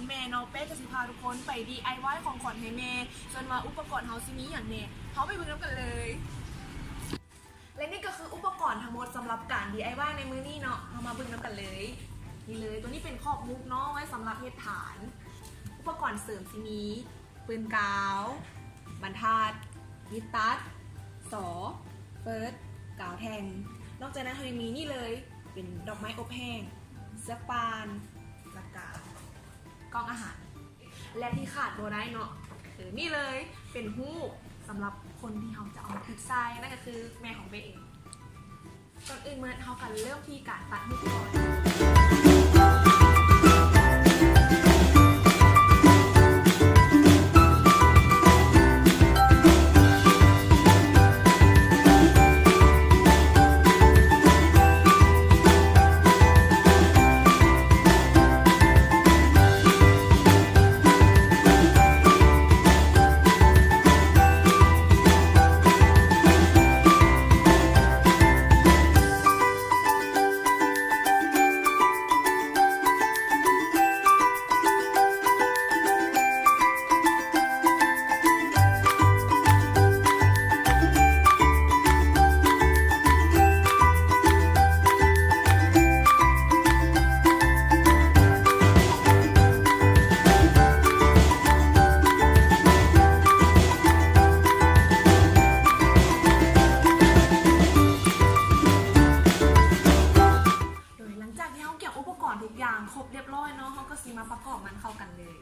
ແມ່ເນາະ ເປ້ຈະຊິພາທຸກຄົນໄປດີໄອວາຍຂອງຂວັນໃຫ້ແມ່ ສ່ວນວ່າອຸປະກອນເຮົາຊິມີຫຍັງແດ່ ເຮົາໄປເບິ່ງນຳກັນເລີຍ. ແລະນີ້ກໍຄືອຸປະກອນທັງໝົດສຳລັບການດີໄອວາຍໃນມື້ນີ້ເນາະ ເຮົາມາເບິ່ງນຳກັນເລີຍ. ນີ້ເລີຍ ຕົວນີ້ເປັນຂອບມຸກເນາະ ໄວ້ສຳລັບເຮັດຖານ. ອຸປະກອນເສີມຊິມີ ປືນກາວ, ບັນທັດ, ລິບຕັດ, ສໍ, ເຟີດ, ກາວແທ່ງ. ນອກຈາກນັ້ນເຮົາຍັງມີນີ້ເລີຍ ເປັນດອກໄມ້ອົບແຫ້ງ, ເຊືອກປ່ານ ແລ້ວກະກ່ອງອາຫານ. ແລະທີ່ຂາດບໍ່ໄດ້ເນາະ ເອີ ນີ້ເລີຍ ເປັນຮູບສຳລັບຄົນທີ່ເຮົາຈະເອົາມາຕິດໃສ່ ນັ້ນກໍຄືແມ່ຂອງເປ້ເອງ. ກ່ອນອື່ນໝົດເຮົາກໍເລີ່ມທີ່ການຕັດຮູບກ່ອນ. ໂດຍຫຼັງຈາກທີ່ເຮົາກຽມອຸປະກອນທຸກຢ່າງຄົບຮຽບຮ້ອຍເນາະ ເຮົາກໍຊິມາປະກອບມັນເຂົ້າກັນເລີຍ.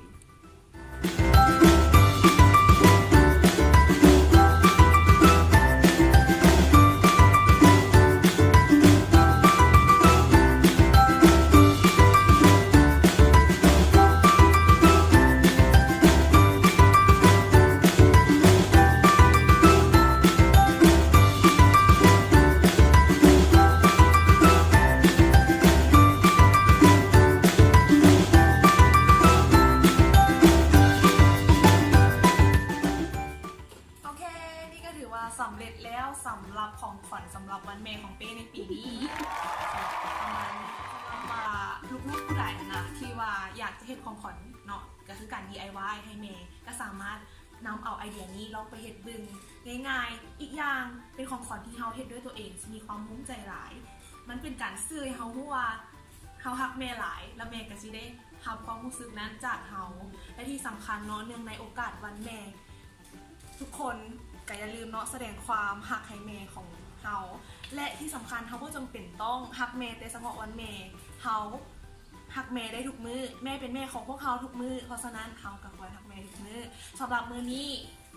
ໂອເຄ ນີ້ກໍຖືວ່າສຳເລັດແລ້ວສຳລັບຂອງຂວັນສຳລັບວັນແມ່ຂອງເປ້ໃນປີນີ້. ປະມານນີ້ ສຳລັບວ່າລູກໆຜູ້ໃດຫັ້ນນະ ທີ່ວ່າຢາກຈະເຮັດຂອງຂວັນເນາະ ກໍຄືການດີໄອວາຍໃຫ້ແມ່ ກໍສາມາດນຳເອົາໄອເດຍນີ້ລອງໄປເຮັດເບິ່ງ ງ່າຍໆ. ອີກຢ່າງເປັນຂອງຂວັນທີ່ເຮົາເຮັດດ້ວຍຕົວເອງ ຊິມີຄວາມພູມໃຈຫຼາຍ. ມັນເປັນການສື່ໃຫ້ເຮົາຮູ້ວ່າເຮົາຮັກແມ່ຫຼາຍ ແລ້ວແມ່ກໍຊິໄດ້ຮັບຄວາມຮູ້ສຶກນັ້ນຈາກເຮົາ. ແລະທີ່ສຳຄັນເນາະ ເນື່ອງໃນໂອກາດວັນແມ່ ທຸກຄົນກໍຢ່າລືມເນາະ ສະແດງຄວາມຮັກໃຫ້ແມ່ຂອງເຮົາ ແລະທີ່ສຳຄັນເຮົາບໍ່ຈຳເປັນຕ້ອງຮັກແມ່ແຕ່ສະເພາະວັນແມ່ ເຮົາຮັກແມ່ໄດ້ທຸກມື້ ແມ່ເປັນແມ່ຂອງພວກເຮົາທຸກມື້ ເພາະສະນັ້ນເຮົາກໍຄວນຮັກແມ່ທຸກມື້. ສຳລັບມື້ນີ້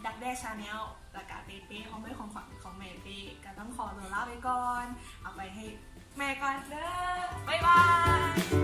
ດັກແດ້ Channel ແລ້ວກະເປ້ເປ້ ພ້ອມດ້ວຍຂອງຂວັນຂອງແມ່ເປ້ ກໍຕ້ອງຂໍຕົວລາໄປກ່ອນ ເອົາໄປໃຫ້ແມ່ກ່ອນເດີ ບາຍບາຍ.